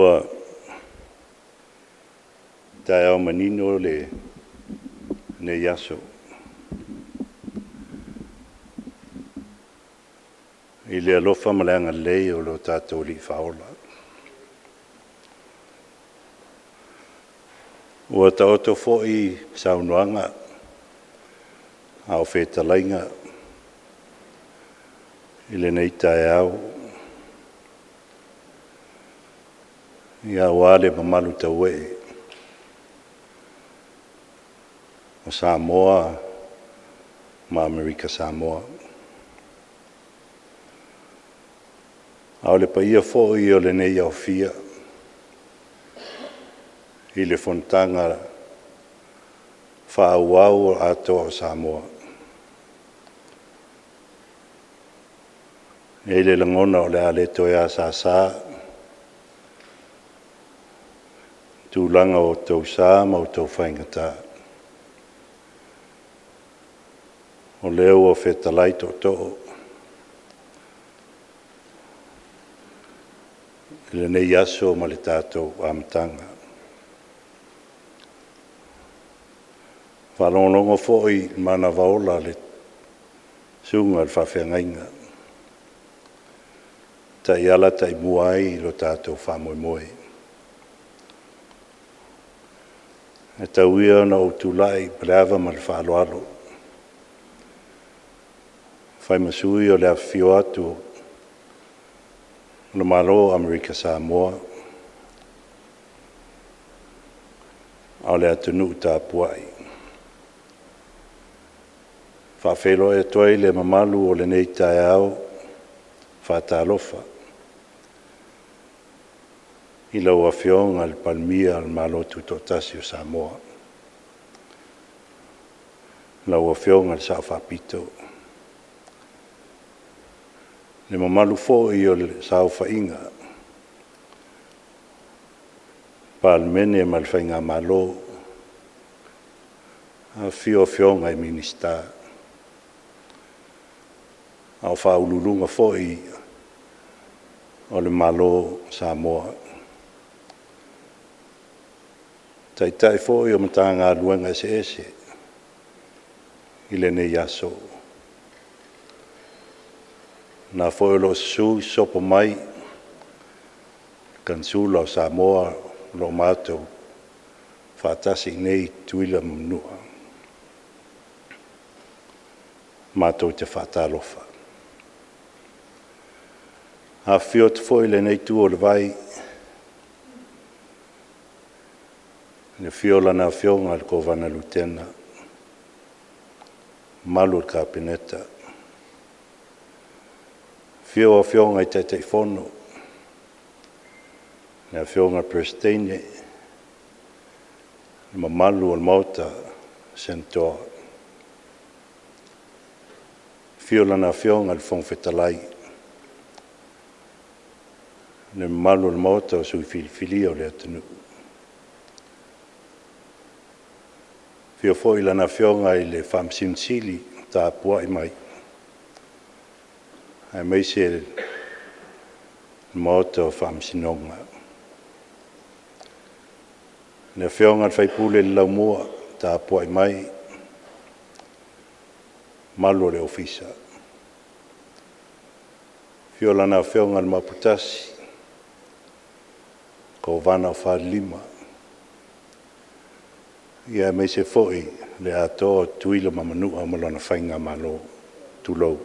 Ua taeao manino lenei aso i le alofa ma le agalelei o lo tatou Alii Faaola. Ua taoto foi saunoaga a o fetalaiga i lenei taeao, ia aua le mamalu tauee o Samoa ma Amerika Samoa. A o le paia foi o lenei aofia i le Fonotaga Faaauau a Atoa o Samoa, e i ai le lagona o le a le toe asasa tulaga o outou sa ma outou faigata, o lea ua fetalai tootoo i lenei aso ma le tatou amataga. E faalogologo foi i le manava ola a le susuga i le faafeagaiga, o taiala taimua ai lo tatou faamoemoe. Ae tau ia ina ou tulai ma le ava ma le faaaloalo e fai ma sui o le afifio atu o le Malo o Amerika Samoa, a o le atunuu tapuai. E faafeiloai atu ai le mamalu o lenei taeao faatalofa i lau Afioga i le Palemia o le Malo Tutoatasi o Samoa, lau Afioga i le Sao Faapito, le mamalu foi o le saofaiga Palemene ma le Faigamalo, afifio Afioga i Minisita, a o Faauluuluga foi o le Malo o Samoa. Taitai foi o Matagaluega eseese i lenei aso. O lena foi o lo o susu sopo mai le Konesula o Samoa o lo o matou faatasi i inei i Tutuila ma Manua. Matou te faatalofa. Afifio atu foi i lenei itu o le vai, i le afio o Lana Afioga i le Kovana Lutena, mamalu o le Kapeneta, afio Afioga i Taitaifono, le Afioga i le Peresetene, le mamalu o le Maota Senatoa. Afio Lana Afioga i le Fofoga Fetalai, le mamalu o le Maota o sui filifilia o le atunuu. Afio foi Lana Afioga i le Faamasino Sili o tapuai mai, aemaise le Maota o Faamasinoga. Le Afioga i le Faipule i le Laumua tapuai mai, mamalu o le Ofisa. Afio Lana Afioga i le Maoputasi, Kovana o Falelima, ia aemaise foi le Atoa o Tutuila ma Manua ma lana Faigamalo, tulou.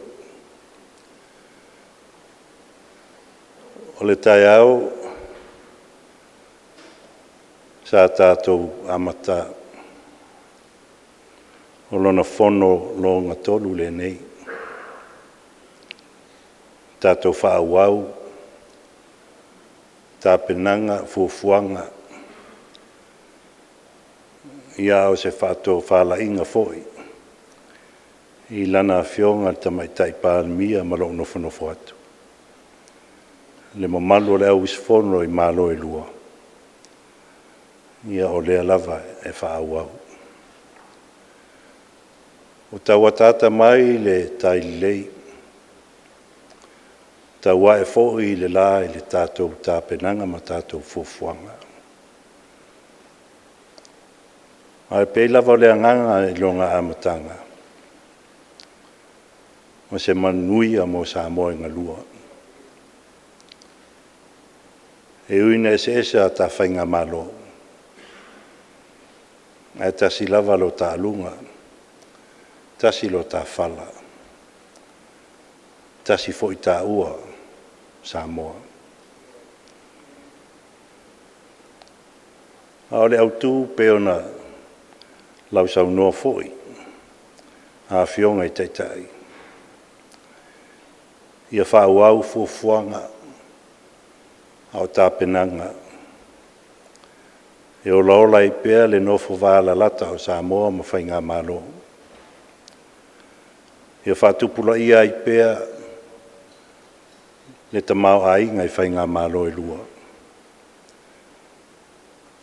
O le taeao sa tatou amata o lona fono lona tolu lenei, tatou faaauau tapenaga, fuafuaga, ia a o se faatofalaiga foi i Lana Afioga i le Tamaitai Palemia ma lou nofonofo atu, le mamalu o le auusufono i Malo e lua, ia o lea lava e faaauau. Ua tau ataata mai le tai lelei Tau ae foi le la i le tatou tapenaga ma tatou fuafuaga. Ae pei lava o le agaga i lona amataga, o se manuia mo Samoa e galua. E ui ina eseese a ta faigamalo, ae tasi lava lo ta aluga, tasi lo ta fala, tasi foi taua o Samoa. A o le autu pei ona sausaunoa foi a Afioga i Taitai, ia faaauau fuafuaga a o tapenaga e olaola ai pea le nofo valalata o Samoa ma faigamalo. Ia faatupulaia ai pea le tamaoaiga i faigamalo e lua,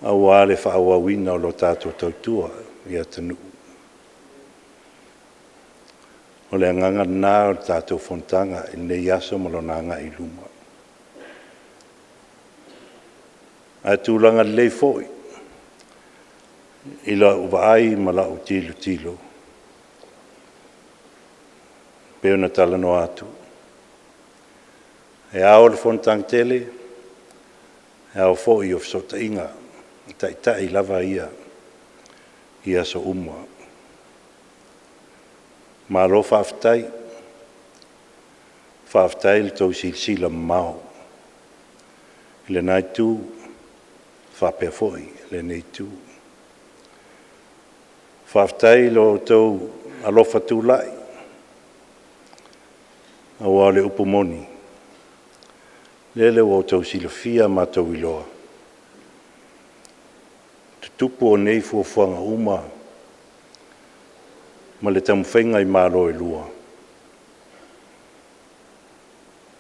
aua le faaauauina o le tatou tautua i atunuu. O le agaga lena o le tatou Fonotaga i lenei aso ma lona agai i luma. Ae tulaga lelei foi i lau vaai ma lau tilotilo, pei ona talanoa atu, e ao le fonotaga tele, e ao foi o fesootaiga i Taitai lava ia i aso uma. Malo faafetai. Faafetai i le tou silasila mamao i lena Itu faapea foi lenei Itu. Faafetai i lo outou alofa tulai, aua o le upu moni, lele ua outou silafia ma outou iloa, tutupu o nei fuafuaga uma ma le taumafaiga i Malo e lua,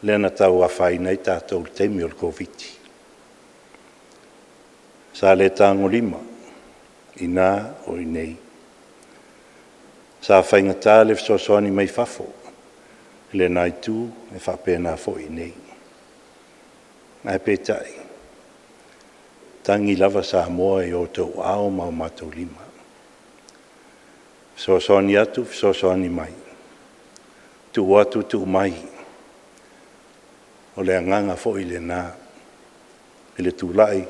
lea na tau afaina ai tatou i le taimi o le Koviti. Sa le tagolima i ina o i inei. Sa faigata le fesoasoani mai fafo i lena itu e faapena foi i inei. Ae peitai, tagi lava Samoa i o outou aao ma o matou lima, fesoasoani atu fesoasoani mai, tuu atu tuu mai. O le agaga foi lena i le tulai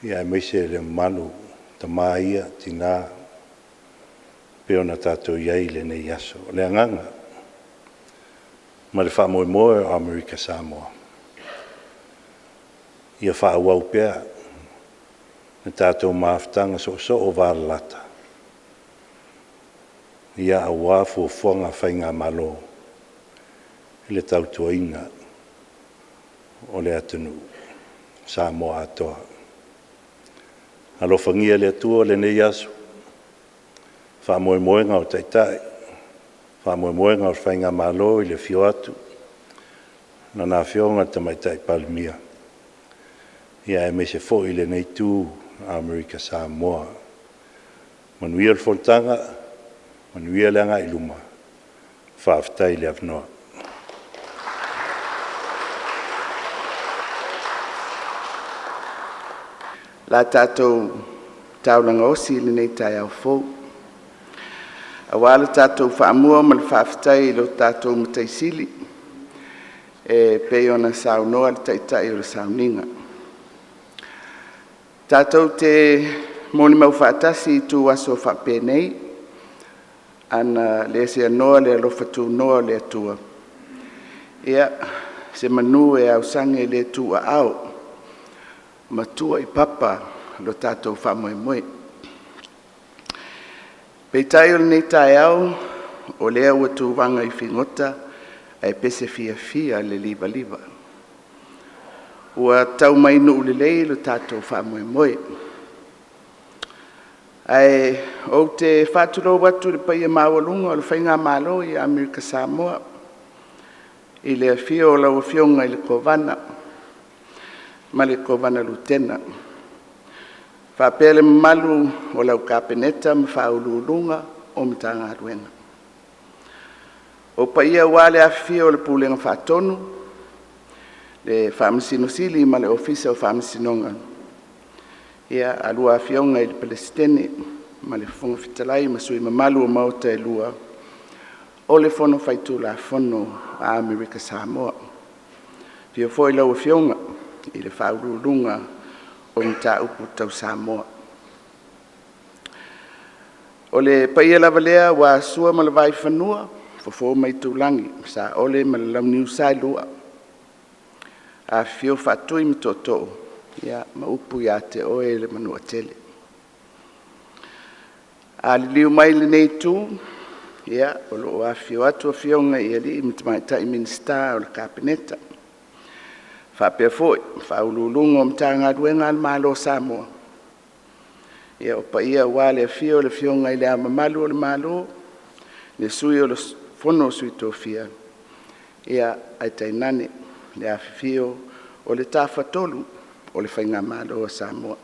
aemaise le mamalu o tama ia, tina, e pei ona tatou i ai i lenei aso. O le agaga ma le faamoemoe o Amerika Samoa, ia faaauau pea le tatou mafutaga soosoo valalata, aua fuafuaga a faigamalo i le tautuaina o le atunuu o Samoa atoa. Alofagia e le Atua lenei aso, faamoemoega o Taitai, faamoemoega o le faigamalo i le afio atu o Lana Afioga i le Tamaitai Palemia, aemaise foi lenei Itu o Amerika Samoa. Manuia le fonotaga, manuia le agai i luma, faafetai le avanoa. O le a tatou taulaga osi i lenei taeao fou aua le tatou faamua ma le faafetai i lo tatou Matai Sili e pei ona saunoa le Taitai o le sauniga. Tatou te molimau faatasi i ituaso faapenei, ana le seanoa le alofa tunoa o le Atua, ia, semanu e ausage le tuuaao ma tua i papa lo tatou faamoemoe. Peitai o lenei taeao, o lea ua tuvaga i figota ae pese fiafia le livaliva. Ua tau mai nuu lelei lo tatou faamoemoe. Ae ou te faatulou atu i le paia maualuga o le faigamalo i Amerika Samoa i le afio o lau Afioga i le Kovana ma le Kovana Lutena, faapea le mamalu o lau Kapeneta ma Faauluuluga o Matagaluega. O paia aua le afifio o le Pulega Faatonu, le Faamasino Sili ma le Ofisa o Faamasinoga, a lua Afioga i le Peresetene ma le Fofoga Fetalai ma sui usufono mamalu o Maota e Lua o le Fono Faitulafono a Amerika Samoa. Afio foi lau Afioga i le Faauluuluga o Mataupu Tau Samoa. O le paia lava lea aua Sua ma le Vaifanua, Fofo ma Aitulagi, Saole ma le Launiu Saelua, afifio Faatui ma Tootoo ma upu ia te oe le Manuatele. A liliu mai i lenei itu, ia, o lo o afifio atu Afioga i alii ma tamaitai Minisita o le Kapeneta, faapea foi Ofisa Sili o Pulega o Matagaluega a le Malo o Samoa. Ia, o paia aua le afio o le Afioga i Le Ao Mamalu o le Malo, le Sui o le Fono a Sui Tofia, ae tainane le afifio o le Tafatolu o le Faigamalo a Samoa.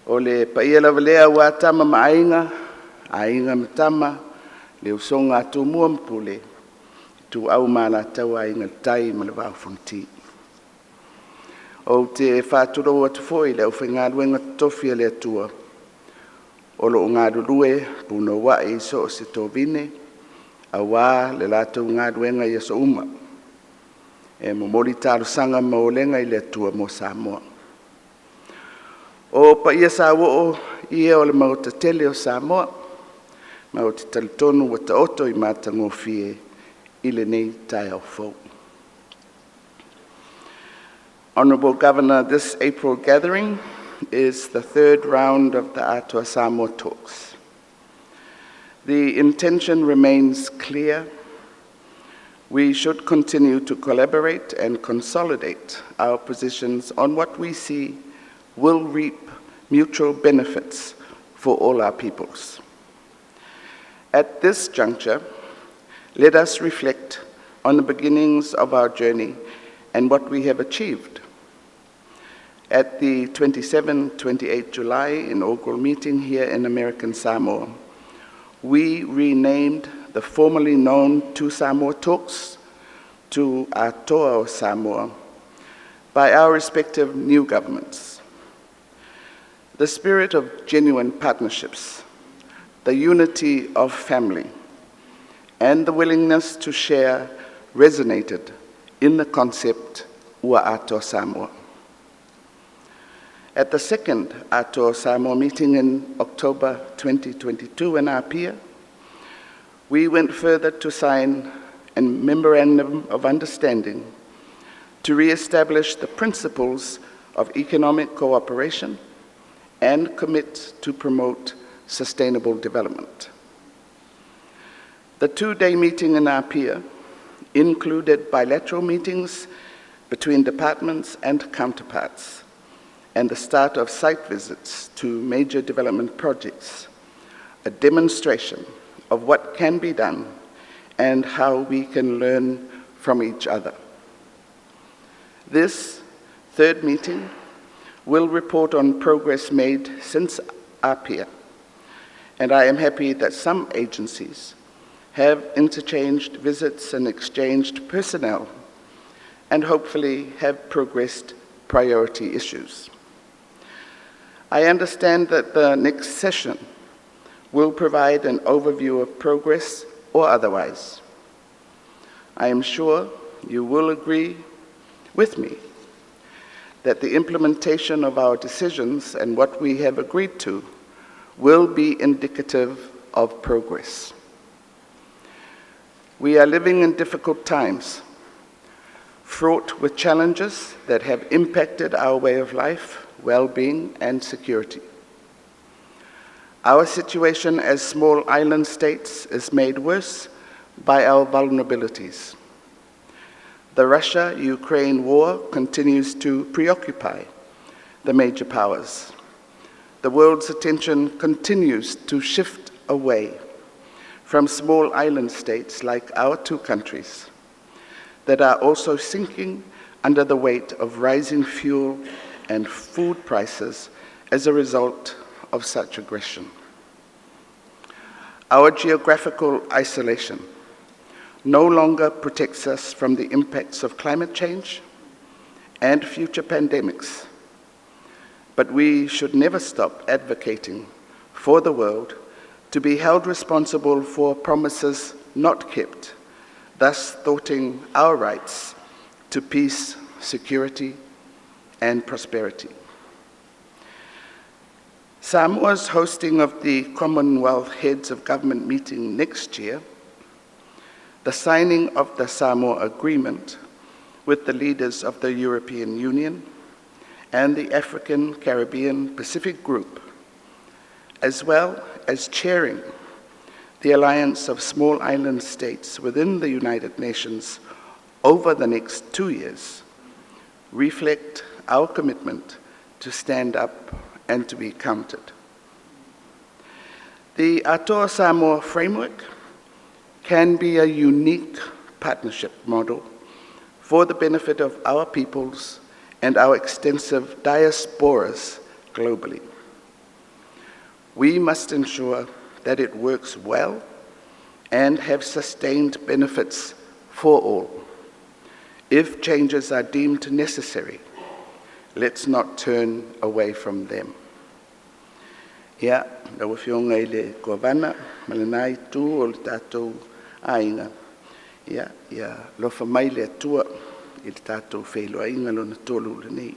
O le paia lava lea aua Tama ma Aiga, Aiga ma Tama, le usoga a Tumua ma Pule, Ituau ma Alataua, Aiga i le Tai ma le Vaa o Fonoti. Ou te faatulou atu foi i le aufaigaluega totofi a le Atua o lo o galulue punouai i so o se tovine aua le latou galuega i aso uma, e momoli talosaga ma olega i le Atua mo Samoa. O paia sauoo ia o le Maota tele o Samoa, ma ou te talitonu ua taoto i matagofie i lenei taeao fou. Honorable Governor, this April gathering is the third round of the Atoa Samoa talks. The intention remains clear. We should continue to collaborate and consolidate our positions on what we see will reap mutual benefits for all our peoples. At this juncture, let us reflect on the beginnings of our journey and what we have achieved. At the 27-28 July inaugural meeting here in American Samoa, we renamed the formerly known Two Samoa Talks to Atoa o Samoa by our respective new governments. The spirit of genuine partnerships, the unity of family, and the willingness to share resonated in the concept Ua Atoa Samoa. At the second Atoa Samoa meeting in October 2022 in Apia, we went further to sign a memorandum of understanding to reestablish the principles of economic cooperation and commit to promote sustainable development. The two-day meeting in Apia included bilateral meetings between departments and counterparts, and the start of site visits to major development projects, a demonstration of what can be done and how we can learn from each other. This third meeting will report on progress made since Apia, and I am happy that some agencies have interchanged visits and exchanged personnel, and hopefully have progressed priority issues. I understand that the next session will provide an overview of progress or otherwise. I am sure you will agree with me that the implementation of our decisions and what we have agreed to will be indicative of progress. We are living in difficult times, fraught with challenges that have impacted our way of life, well-being, and security. Our situation as small island states is made worse by our vulnerabilities. The Russia-Ukraine war continues to preoccupy the major powers. The world's attention continues to shift away from small island states like our two countries that are also sinking under the weight of rising fuel and food prices as a result of such aggression. Our geographical isolation no longer protects us from the impacts of climate change and future pandemics, but we should never stop advocating for the world to be held responsible for promises not kept, thus thwarting our rights to peace, security, and prosperity. Samoa's hosting of the Commonwealth Heads of Government meeting next year, the signing of the Samoa Agreement with the leaders of the European Union and the African Caribbean Pacific Group, as well as chairing the Alliance of Small Island States within the United Nations over the next 2 years, reflect our commitment to stand up and to be counted. The Atoa Samoa Framework can be a unique partnership model for the benefit of our peoples and our extensive diasporas globally. We must ensure that it works well and have sustained benefits for all. If changes are deemed necessary, let's not turn away from them. Ia, lau Afioga i le Kovana ma lena itu o le tatou aiga, ia, ia alofa mai le Atua i le tatou feiloaiga lona tolu lenei.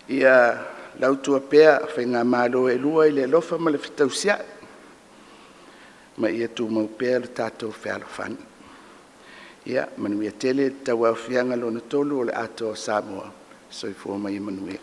Ia lautua pea faigamalo e lua i le alofa ma le fetausiai, ma ia tumau pea le tatou fealofani. Ia manuia tele le tauaofiaga lona tolu o le Atoa o Samoa. Soifua ma ia manuia.